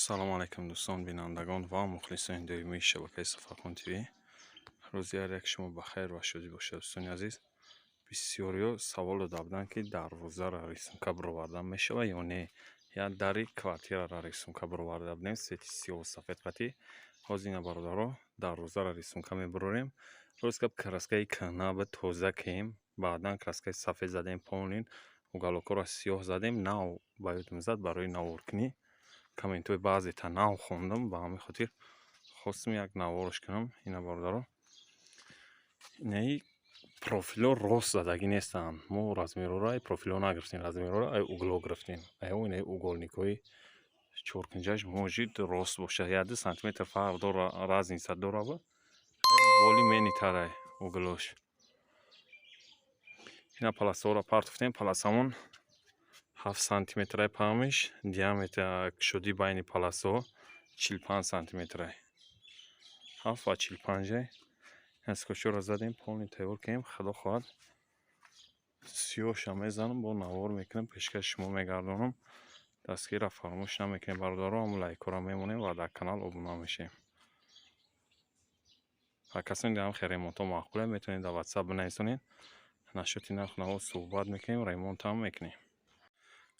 Салому алайкум, дӯстон, бинандагон ва мухлисони доимии шабакаи Сафархон ТВ. Рӯзи ҳар як шумо ба хайр ва шодӣ бошад, дӯстони азиз. Бисёриҳо савол дода буданд, ки дарвозаро рисунка бироварда мешавад ё не. Як дари квартираро рисунка бироварда будем, цвети сиёҳу сафед қатӣ. Ҳозир ина, бародаро, дарвозаро рисунка мебурорем. Рост гап, краскаи кӯҳна буд, тоза кем, баъдан краскаи сафед задем, полный уголокҳоро сиёҳ задем. Нав ба ёдам зад барои наворкунӣ. Комментҳои баъзета нав хондам, ба ҳамин хотир хостам як наворош кунам. Ина, бародаро, инаи профилҳо рост задагӣ нестанд. Мо размерҳоро ай профилҳо нагирифтем, размерҳоро ай угло гирифтем. Ай инаи угольникҳои чоркунҷаш может рост бошад, 1-2 сантиметр фарқ дора, разница дорава, более-менее тарай углош. Ина полосаҳоро партофтем. Полосамон 7 сантиметрай паҳмиш, диаметр кушодии байни полосаҳо 45 сантиметрай, 7 ва 45-ай. Скотчҳоро задем, полный тайёр кардем. Худо хоҳад, сиёҳша мезанам, бо навор мекунам, пешкаши шумо мегардонам. Дастгирро фаромӯш намекунем, бародаро, ҳамун лайкҳоро мемонем ва дар канал обуна мешавем. Ва касоне ки ҳам ремонтҳо маъқуле, метавонед дар Ватсап бинависонед. Насчёти нарху наво суҳбат мекунем, ремонтам мекунем.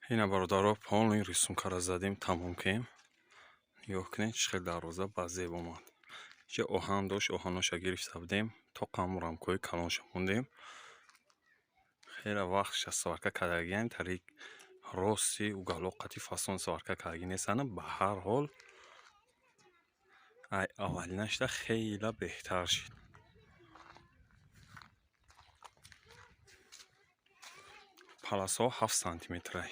Ина, бародаро, полный рисункаро задем, тамом кардем. Нигоҳ кунед, чӣ хел дарвоза ба зеб омад. Инҷа оҳан дошт, оҳаноша гирифта будем, то қаму рамкҳои калонша мондем. Хеле вақтша сварка кардагиам, тари рости уголок қати фасон сварка кардагӣ нестанд. Ба ҳар ҳол, ай аввалинашда хеле беҳтар шид. Полосаҳо 7 сантиметрай,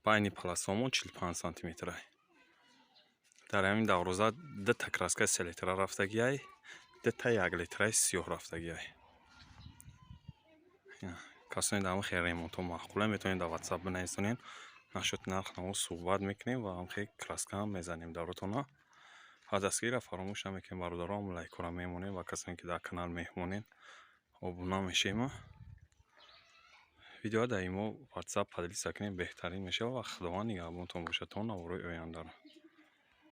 байни полосаҳомон 45 сантиметрай. Дар ҳамин дарвоза дута краскаи селитра рафтагиай, дута 1 литраи сиёҳ рафтагиай. Касоне дар ҳамин хел ремонтҳо маъқуле, метавонед дар Ватсап бинависонед. Насчёти нарх наво суҳбат мекунем ва ҳамхел краскаам мезанем даротона. Ва дастгирро фаромӯш намекунем, бародаро, лайкҳоро мемонем ва касоне ки дар канал меҳмонед, обуна мешавем. Видеоро дар имо, Ватсап поделиться кунем, беҳтарин мешавад. Ва Худованд нигаҳбонтон бошад то наворҳои ояндаро.